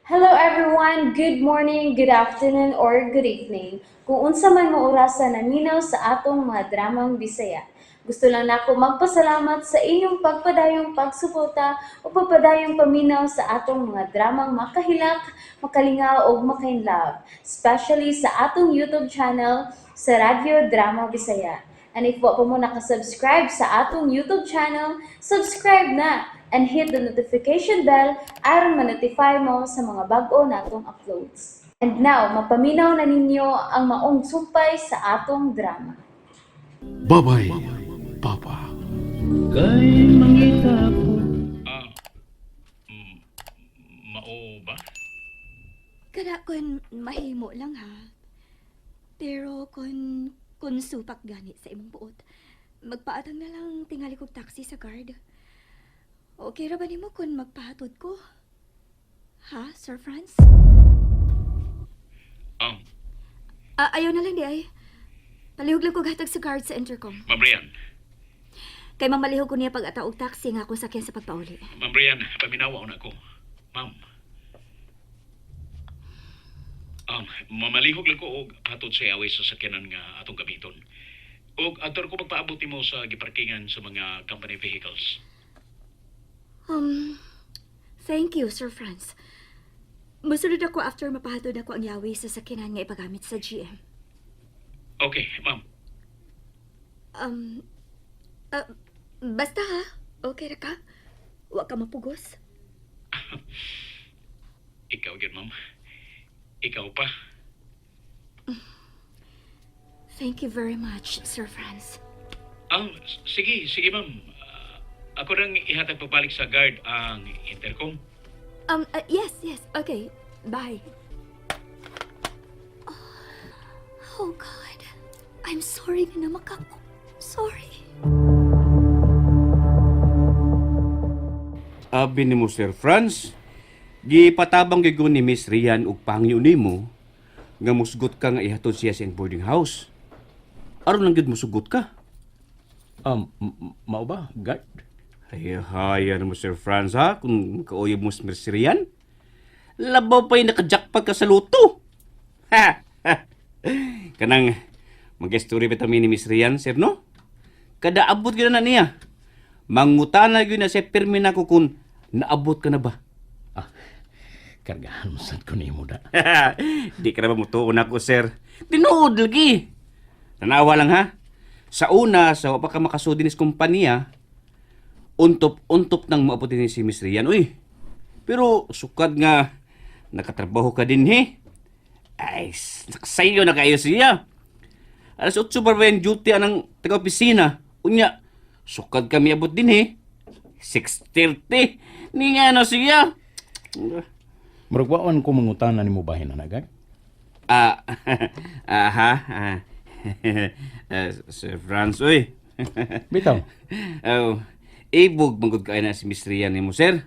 Hello everyone! Good morning, good afternoon, or good evening. Kung unsa man mo orasa naminaw sa atong mga dramang Bisaya. Gusto lang nako magpasalamat sa inyong pagpadayong pagsuporta o pagpadayong paminaw sa atong mga dramang makahilak, makalingaw ug makainlove, especially sa atong YouTube channel sa Radyo Drama Bisaya. And if wa pa mo nakasubscribe sa atong YouTube channel, subscribe na and hit the notification bell aron ma-notify mo sa mga bag-o natong uploads. And now, mapaminaw na ninyo ang maong sumpay sa atong drama. Bye-bye, Papa. Kay mangita ko. Ah, mao ba? Kana kun mahimo lang ha. Pero kun supak gani sa imong buot, magpaatang na lang tingali kog taxi sa guard. Okay ra ba nimo kun magpahatod ko? Ha, Sir Franz? Ah, ayaw na lang di ay. Palihog lang ko gatag sa guard sa intercom. Ma'am Rian, Kay mamalihog ko niya pag og taxi nga akong sakyan sa pagpauli. Ma'am Rian, paminawa na ko. Ma'am. Mamalihog lang ko og hatod sa away sa sakyanan nga atong gamiton. Og adtor ko magpaabot nimo sa giparkingan sa mga company vehicles. Thank you, Sir Franz. Musulod ako after mapahatod ako ang yawi sa sakyanan nga ipagamit sa GM. Okay, ma'am. Basta ha, okay ra ka? Wa ka mapugos? Ikaw gyud, ma'am. Ikaw pa. Thank you very much, Sir Franz. Sige, sige, ma'am. Ah, ako nang ihatag pagbalik sa guard ang intercom. Yes, okay. Bye. Oh, God. I'm sorry nga namakako. Sorry. Abi nimo, Sir Franz, gipatabang gyud ni Miss Rian og pangyo nimo nga musgot ka nga ihatod siya sa iyang boarding house. Aron lang gyud musugot ka. Mao ba, guard? Ay, haya mo, Sir Franz, ha? Kung kauyab mo si Miss Rian. Labaw pa'y nakajackpot ka sa luto. Ha! Kanang mag-story ba ni Miss Rian, sir, no? Kada abot gyud na niya. Mangutana gyud na siya pirmi na ko kung naabot ka na ba. Ah, kargahan mo sad ko nimo da. Di ka na ba mutuon ako, sir? Tinuod lagi. Tanawa lang ha. Sa una, sa wa pa ka makasudi ni sa kumpanya, untop-untop nang maabot ni si Miss Rian. Uy, pero sukad nga, nakatrabaho ka din he. Ay, nakasayo na kayo siya. Alas 8 pa ba yung duty anang taga-opisina? Unya, sukad kami abot din he. 6:30. Ni nga na siya. Murag wa man ko mangutana nimo bahin ana, guard. Ah, aha. Ah. Sir Franz, uy. Bitaw. Oh, ibog manggod kayo na si Miss Rian nimo, sir.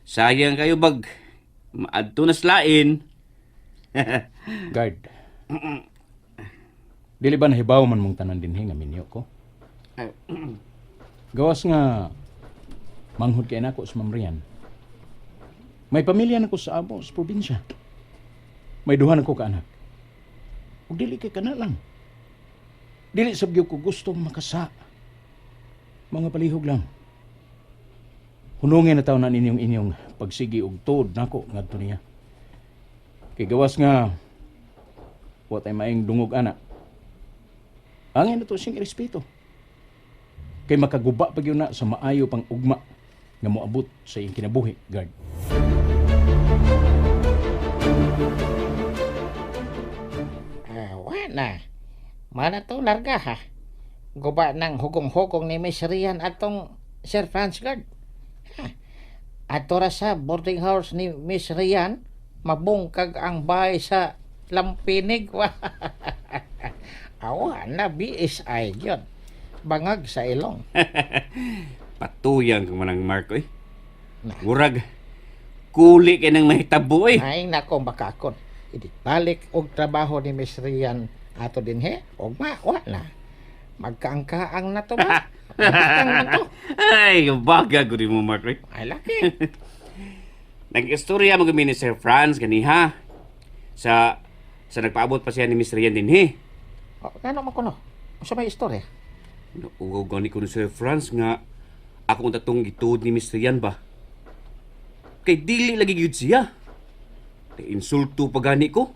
Sayang kayo bag maadto na slain. Guard. Dili ba nahibaw man mong tanan dinhi nga minyo ko? Gawas nga manghod kay nako sa Ma'am Rian. May pamilya na ko sa amo sa probinsya. May duha na ko ka anak. Ug dili kay kana lang. Dili sab gyud ko gustong makasa. Mga palihog lang. Hunungin na taw na ninyong inyong pagsigi og tuod nako ngadto niya. Kay gawas nga wa tay maing dungog ana. Angay na to siyang irespeto. Kay makaguba pa gyud na sa maayo pang ugma nga moabot sa iyang kinabuhi, guard. Ah, wa na. Mana to larga ha. Guba ng hugong-hugong ni Miss Rian atong Sir Franz Guard. Ha. Ato ra sa boarding house ni Miss Rian, mabungkag ang bahay sa Lampinig. Awa na BSI gyud. Bangag sa ilong. Patuyang ka man ang Mark, oy. Murag, kuli kay nang mahitabo, oy. Naing nako bakakon. Idi balik og trabaho ni Miss Rian ato dinhi og ma wa na. Magkaangkaang na to ba? Mabutang man to. Ay, baga gud mo, Mark, oy. Ay laki. Nag-istorya mo ni Sir Franz ganiha. Sa nagpaabot pa siya ni Miss Rian dinhi. O, ngano man kuno? Unsa may istorya? Naugaw gani ko ni Sir Franz nga ako ang tatong gituod ni Miss Rian ba. Kay dili lagi gyud siya. Kay insulto pa gani ko.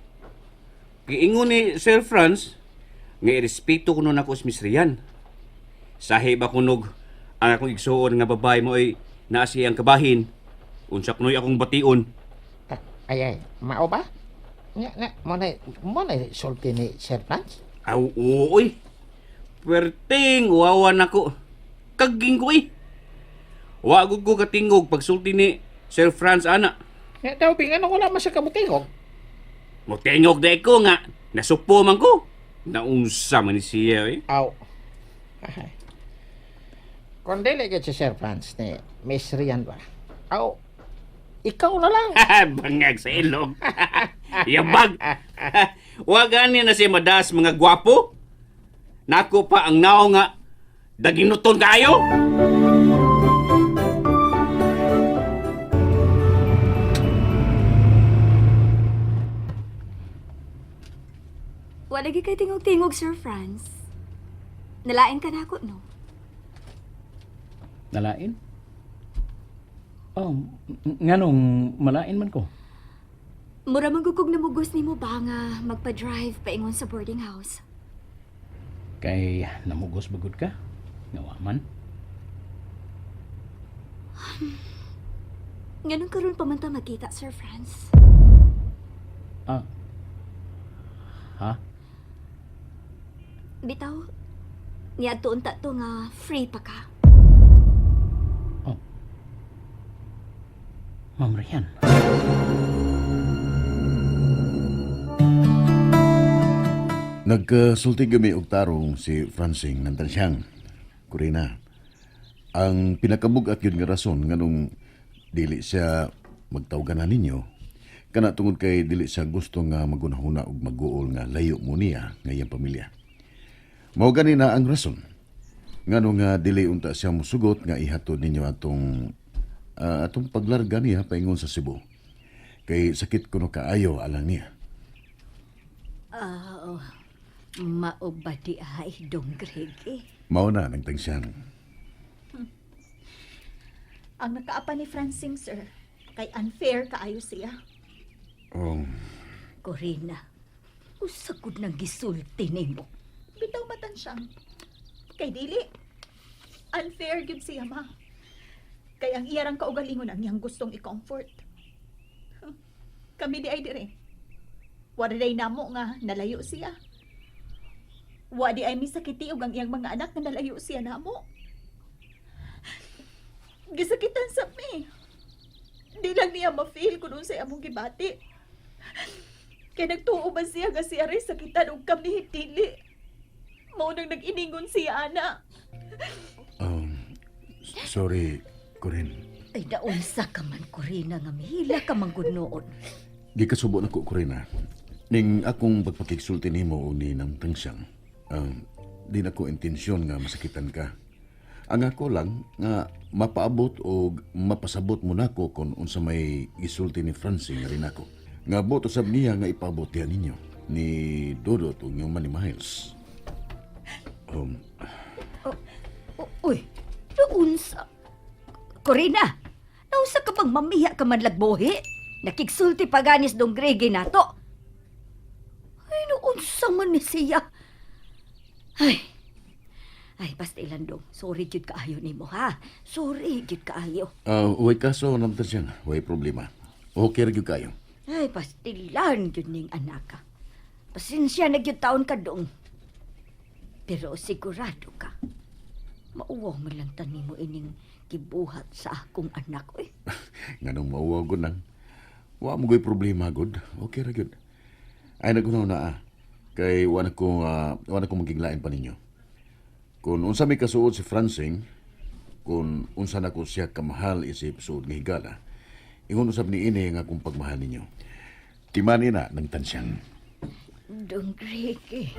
Kay ingon ni Sir Franz nga irespeto ko nun ako si Miss Rian. Sahi ba kunog ang akong igsuon nga babae mo ay naa siya ang kabahin. Unsa kunoy akong bation. Ah, ay ay, mao ba? Nya na mo na sulti ni Sir Franz. Aw, oo, oy. Perting, uwawan ako. Kaging ko eh. Wagod ko katingog pagsulti ni Sir Franz ana. Nya daw bi ngano wala man sa kabutingog. Mutingog na ko nga. Nasupo man ko. Naunsa man ni siya eh. Aw. Ay. Kung dili gyud si Sir Franz ni Miss Rian ba? Aw. Ikaw na lang. Bangag sa ilong. Yabag. Wa gani na siya madas mga gwapo. Nako pa ang nao nga daginuton kayo. Wala gyud kay tingog-tingog, Sir Franz. Nalain ka na ako, no? Nalain? Oh, nganong malain man ko? Mura man gud kog namugos nimo ba nga magpa-drive paingon sa boarding house. Kay namugos bagod ka? Ngawa man. Nganong karon pa man ta magkita, Sir Franz? Ah. Ha? Bitaw, niadto unta to nga free pa ka. Ma'am Rian. Nagkasulti gami og tarong si Francing ng Tansyang. Kurina, ang pinakabugat yun nga rason nganong dili siya magtawgan na ninyo, kana tungod kay dili siya gusto nga magunahuna og maguol nga layo mo niya nga iyang pamilya. Mao gani na ang rason ngano nga dili unta siya musugot nga ihatod ninyo atong atong paglarga niya paingon sa Cebu. Kay sakit kuno kaayo alang niya. Ah, mao ba di ay dong Greg eh? Mao na nang tangsyan. Ang nakaapa ni Francine, sir, kay unfair kaayo siya. Oh, Corina, usagod ng gisulti nimo. Bitaw matan siyang. Kay dili. Unfair gyud siya, ma. Kay ang iyarang kaugalingon ang iyang gustong i-comfort. Kami di ay dire. Wala namo nga nalayo siya. Wa di ay misakiti og ang iyang mga anak nga nalayo siya namo. Gisakitan sa mi. Di lang niya ma-feel kung unsay among gibati. Kay nagtuo ba siya nga siya rin sakitan og kami dili. Mao nang nag-iningon siya ana. um, sorry, Corinne. Ay naunsa ka man Corina nga mihila ka man gud noon. Gikasubo na ko, Corina. Ning akong pagpakigsulti nimo o ni nang tangsyang, di na ko intensyon nga masakitan ka. Ang ako lang nga mapaabot o mapasabot mo nako kung unsa may gisulti ni Francine nga rin ako. Nga buot usab niya nga ipaabot diha ninyo ni Dodot ug yung ni Miles. Um, Uy, naunsa. Corina, naunsa ka bang mamiya ka man lagbohi? Nakigsulti pa ganis dong Greg nato. Ay, naunsa man ni siya. Ay, ay, basta ilan dong. Sorry jud kaayo nimo ha. Sorry jud kaayo. Way kaso nang tangsyang, way problema. Okay ra gyud kayo. Ay, pastilan yun ning anak ka. Pasensya na gyud taon ka dong. Pero sigurado ka, mauwaw man lang tani mo ining gibuhat sa akong anak. Uy, Nganong mauwaw gud nang. Wa mo goy problema gud. Okay ra gyud. Ay nagunaw na ah. Kay wa na ko wa na ko magiglain pa ninyo. Kung unsa may kasuod si Francing, kung unsa na ko siya kamahal isip suod nga higala, ingon usab ni ini nga akong pagmahal ninyo. Timan ina ng tansyang. Dong Greg eh.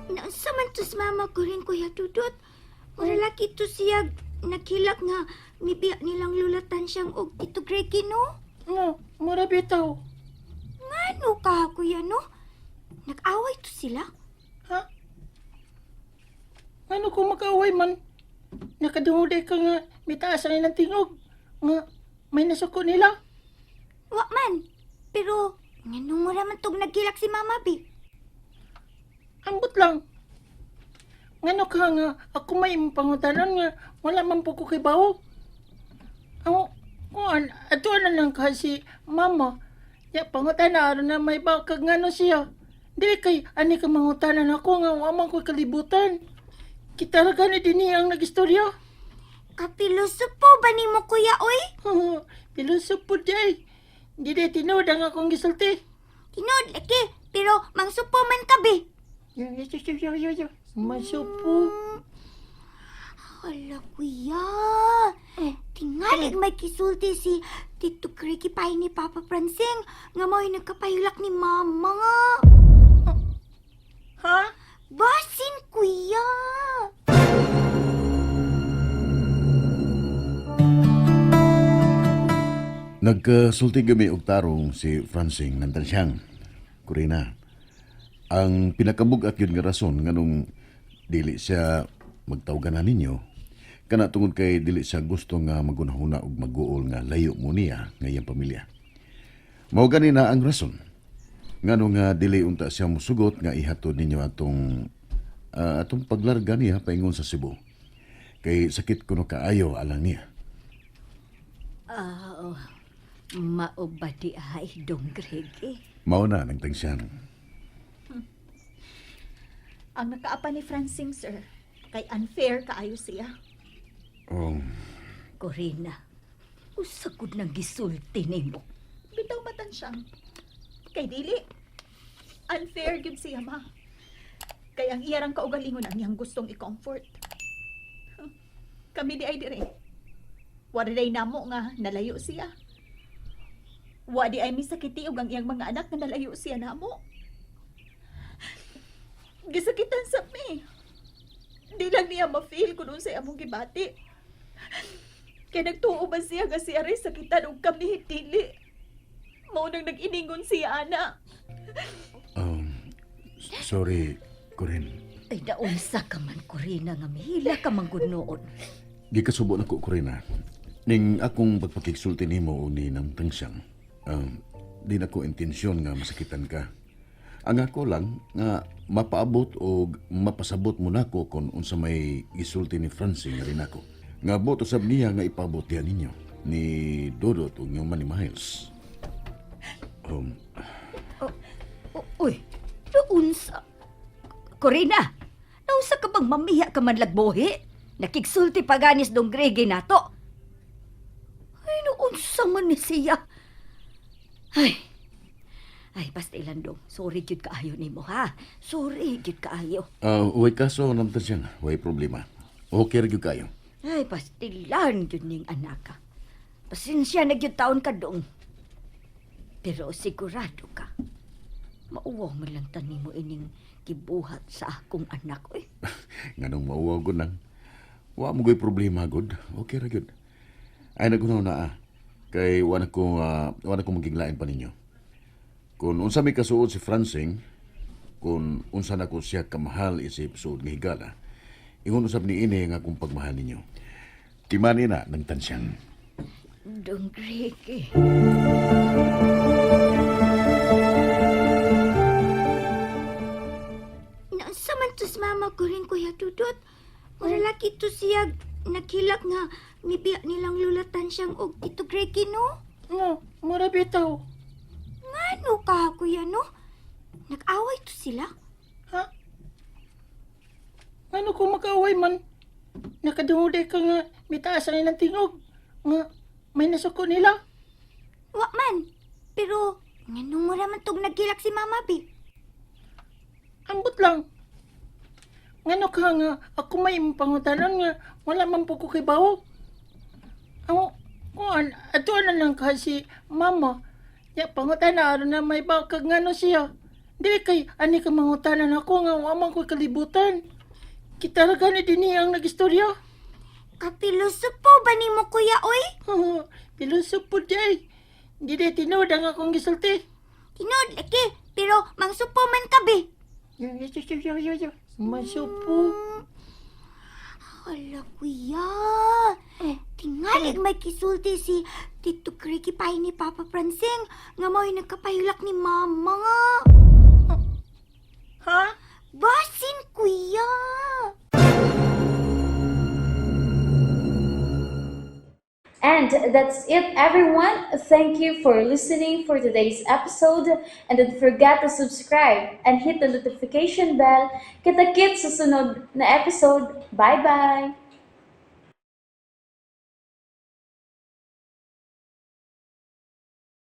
Naunsa man to sa mama ko rin, Kuya Dudut. Mura laki to siya naghilak nga mibiya nilang lulatan siyang og Tito Greggy, no? No, mura bitaw. Ngano ka, kuya, no? Nag-away to sila? Ha? Ano kung makaaway man? Nakadungoday ka nga mitaas ang ilang tingog. Nga may nasuko nila. Wa man. Pero, nganong mura man tog naghilak si Mama, bi? Ambot lang. Ngano ka nga ako may pangutanan nga wala man po ko kibaw. Ako, kuan, ato na lang ka si mama. Ya pangutana aron na may ba kag ngano siya. Dili kay ani ka mangutanan ako nga wa man ko kalibutan. Kita ra gani dinhi ang nagistorya. Kapiloso po ba nimo, kuya, oy? Piloso po di ay. Di di tinuod ang akong gisulti. Tinuod lagi, pero mangsupo man ka, bi. Yo, yo, yo, yo, yo, yo. Masupo. Hala, kuya. Tingalig may kisulti si Tito Greggy pa ni Papa Francing nga mao'y nagkapahilak ni Mama nga. Ha? Basin, kuya. Nagkasulti gami og tarong si Francing Nantansyang. Corina, ang pinakabugat yun nga rason nganong dili siya magtawgan na ninyo, kana tungod kay dili siya gusto nga magunahuna og maguol nga layo mo niya nga iyang pamilya. Mao gani na ang rason ngano nga dili unta siya musugot nga ihatod ninyo atong atong paglarga niya paingon sa Cebu. Kay sakit kuno kaayo alang niya. Ah, oh. Mao ba di ay, Dong Greg eh? Mao na nagtangsiyan. Ang nakaapa ni Francing, sir, kay unfair kaayo siya. Oh, Corina, usagod ng gisulti nimo. Bitaw matan siyang. Kay dili. Unfair gyud siya, ma. Kay ang iyarang kaugalingon ang iyang gustong i-comfort. Kami di ay dire. Wa di namo nga nalayo siya. Wa di ay misakiti og ang iyang mga anak nga nalayo siya namo. Gisakitan sa mi. Di lang niya ma-feel kung unsay among gibati. Kay nagtuo ba siya nga siya rin sakitan og kami dili. Mao nang nag-iningon siya, ana. um, sorry, Corinne. Ay, naunsa ka man, Corina, nga mihila ka man gud noon. Gikasubo na ko, Corina. Ning akong pagpakigsulti nimo o ni Nang Tangsyang, di na ko intensyon nga masakitan ka. Ang ako lang nga mapaabot o mapasabot mo nako kung unsa may gisulti ni Francine nga rin ako. Nga boto sab niya nga ipaabot diha ninyo ni Dodot ug yung ni Miles. Um, Uy, naunsa. Corina, naunsa ka bang mamiha ka man lagbuhi? Nakigsulti pa ganis Dong Greg nato. Ay, naunsa man ni siya. Ay, ay, basta ilan dong. Sorry gyud kaayo nimo ha. Sorry gyud kaayo. Way kaso Nang Tangsyang, way problema. Okay ra gyud kayo. Ay, pastilan gyud ning anak ka. Pasensya na gyud taon ka dong. Pero sigurado ka, mauwaw man lang tani mo ining gibuhat sa akong anak, oy. Nganong mauwaw gud nang. Wa mo goy problema gud. Okay ra gyud. Ay nagunaw na ah. Kay wa na ko wa na ko magiglain pa ninyo. Kung unsa may kasuod si Francing, kung unsa na ko siya kamahal isip suod nga higala, ingon usab ni ini nga akong pagmahal ninyo. Timani na ng tansyang. Dong Greg, eh. Naunsa man to si Mama ko rin, Kuya Dudut. Mura laki to siya naghilak nga mibiya nilang lulatan siyang og Tito Greggy, no? No, mura bitaw. Ngano ka, kuya, no? Nag-away to sila? Ha? Ano kung makaaway man? Nakadungoday ka nga mitaas ang ilang tingog. Nga may nasuko nila. Wa man. Pero, nganong mura man tog naghilak si Mama, bi? Ambot lang. Ngano ka nga ako may pangutanan nga wala man po ko kibaw. Ako, kuan, ato na lang ka si mama. Ya pangutana aron na may ba kag ngano siya. Dili kay ani ka mangutanan ako nga wa man ko kalibutan. Kita ra gani dinhi ang nagistorya. Kapilosopo ba nimo, kuya, oy? Pilosopo day. Hindi day tinuod ang akong gisulti. Tinuod lagi, pero mangsupo man ka be. Masupo. Hala, kuya. Tingalig may kisulti si Tito Ricky pa ni Papa Francing nga mao'y nagkapahilak ni Mama. Ha? Basin, kuya. And that's it, everyone. Thank you for listening for today's episode. And don't forget to subscribe and hit the notification bell. Kita-kits sa sunod na episode. Bye-bye!